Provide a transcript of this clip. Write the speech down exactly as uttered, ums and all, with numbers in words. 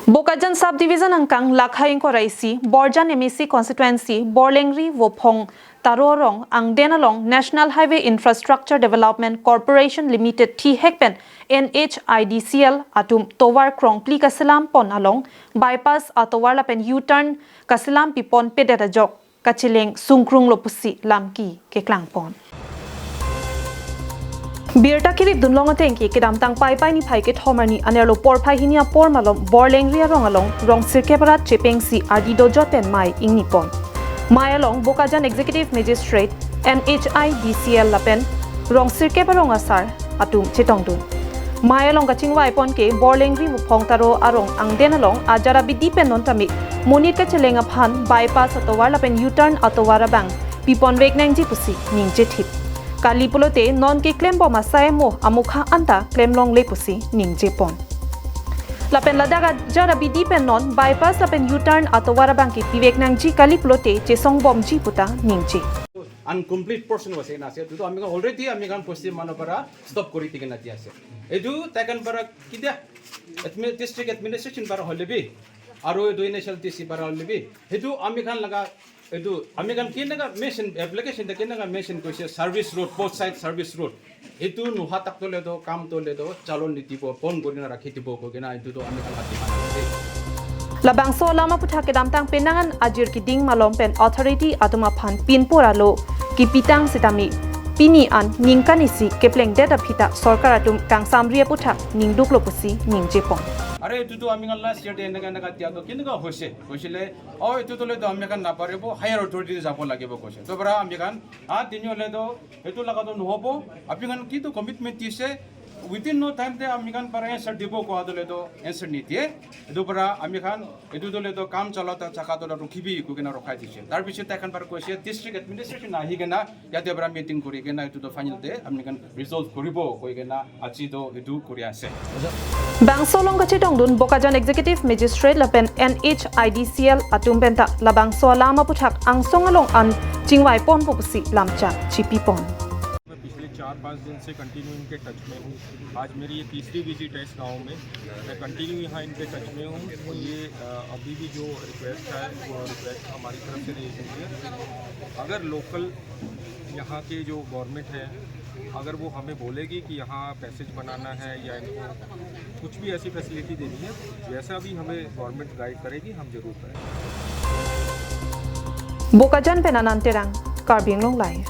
Bokajan Subdivision angkang lakha ingkoi ra isi, Borjan M A C constituency, Borlengri Vophong Taro arong angden along National Highway Infrastructure Development Corporation Limited thihek pen N H I D C L atum tovar krongphli kaselam pon along bypass atovar lapen U-turn kaselam pipon pedet ajok kacheleng sungkrung lo pusi lamki keklang pon. Birta kirip dunlong ateng ke kedamtang Paipai niphai kethom arni anerlo porphai hini apor malom Borlengri arong along rong sirkep arat chepengsi ardi dojot pen mei ingni pon. Mei along Bokajan Executive Magistrate N H I D C L lapen rong sirkep arong asar atum chetongdun. Mei along kachingvai pon ke Borlengri Vophong Taro arong angden along ajara bidi pen non tame monit kacheleng aphan bypass atovar lapen U-turn atovar abang pipon vek nangji pusi ningje thip. Kali pulote non keklem bom asai mo amukha anta klem longle pusi ningje pon. Lapen ladak ajara bidi pen non bypass lapen U-turn atovar abang ke pivek nangji kali pulote chesong bomji puta ningje. Uncomplete portion আছে না আছে এইটো আমি অলৰেডি আমি কাম পশ্চিম মানুহ পৰা ষ্টপ কৰি দি কিনে দিয়া আছে। এইটো তাইকান পৰা কেতিয়া ডিষ্ট্ৰিক্ট এডমিনিষ্ট্ৰেশ্যন পৰা হ'লে বি আৰু এইটো এন এইচ এল টি চি পৰা হ'লে বি সেইটো আমি খান লগা এইটো আমি কাম কেনেকা মেনশ্যন এপ্লিকেশ্যন কেনেকা মেনশ্যন কৰিছে service road both side service road এইটো নোহা তাক তলে তো কাম তলে তো চালন নিদিব বন্ধ কৰি না ৰাখি দিব কৈ কিনে এইটো তো আমি কাম আছে। Labangso alam aputhak kedamtang penang an ajir kiding malom pen authority atum aphan pinpur alo kipitang sitame pini an ningkan isi keplengdet aphi ta sorkar atum kangsamri aputhak ningduklo pusi ningje pon. আৰে এইটোতো আমি last year day এনেকা এনেকা দিয়া তো কেনেকুৱা হৈছে কৈছিলে, অ এইটো তলে তো আমি এখন নাপাৰিব, হায়াৰ অথৰিটি যাব লাগিব কৈছে। তো পৰা আমি এখন আ তিনি হ'লে তো সেইটো লগাতো নহ'ব। আপুনি এখন কিটো কমিটমেণ্ট দিছে উইদিন ন টাইম তে আমি এখন পৰা এনচাৰ দিব কোৱা তলে তো এনচাৰ নিদিয়ে। এইটো পৰা আমি এখন এইটো তলে তো কাম চলাওঁতে চাকা তলে ৰখিবি কৈ কিনে ৰখাই দিছে। তাৰ পিছত এখন বাৰ কৈছে ডিষ্ট্ৰিক্ট এডমিনিষ্ট্ৰেশ্যন আহি কিনে ইয়াতে পৰা মিটিং কৰি কিনে এইটো তো ফাইনেল তে আমি এখন ৰিজল্ভ কৰিব কৈ কিনে আজি তো এইটো কৰি আছে। Bangso along kachetongdun Bokajan Executive Magistrate lapen N H I D C L atum penta labangso alam aputhak angsong along an chingvai ponpo pusi lamchak chipi pon. मैं पिछले चार पाँच दिन से कंटिन्यू इनके टच में हूँ। आज मेरी ये तीसरी विजिट है इस गांव में। मैं कंटिन्यू यहाँ इनके टच में हूँ। ये अ, अभी भी जो रिक्वेस्ट है वो रिक्वेस्ट हमारी तरफ से रेज हुई है। अगर लोकल यहाँ के जो गवर्नमेंट है अगर वो हमें बोलेगी कि यहाँ पैसेज बनाना है या इनको कुछ भी ऐसी फैसिलिटी देनी है, जैसा भी हमें गवर्नमेंट गाइड करेगी हम जरूर करेंगे। Bokajan pen Anand Terang, Karbi Anglong Live.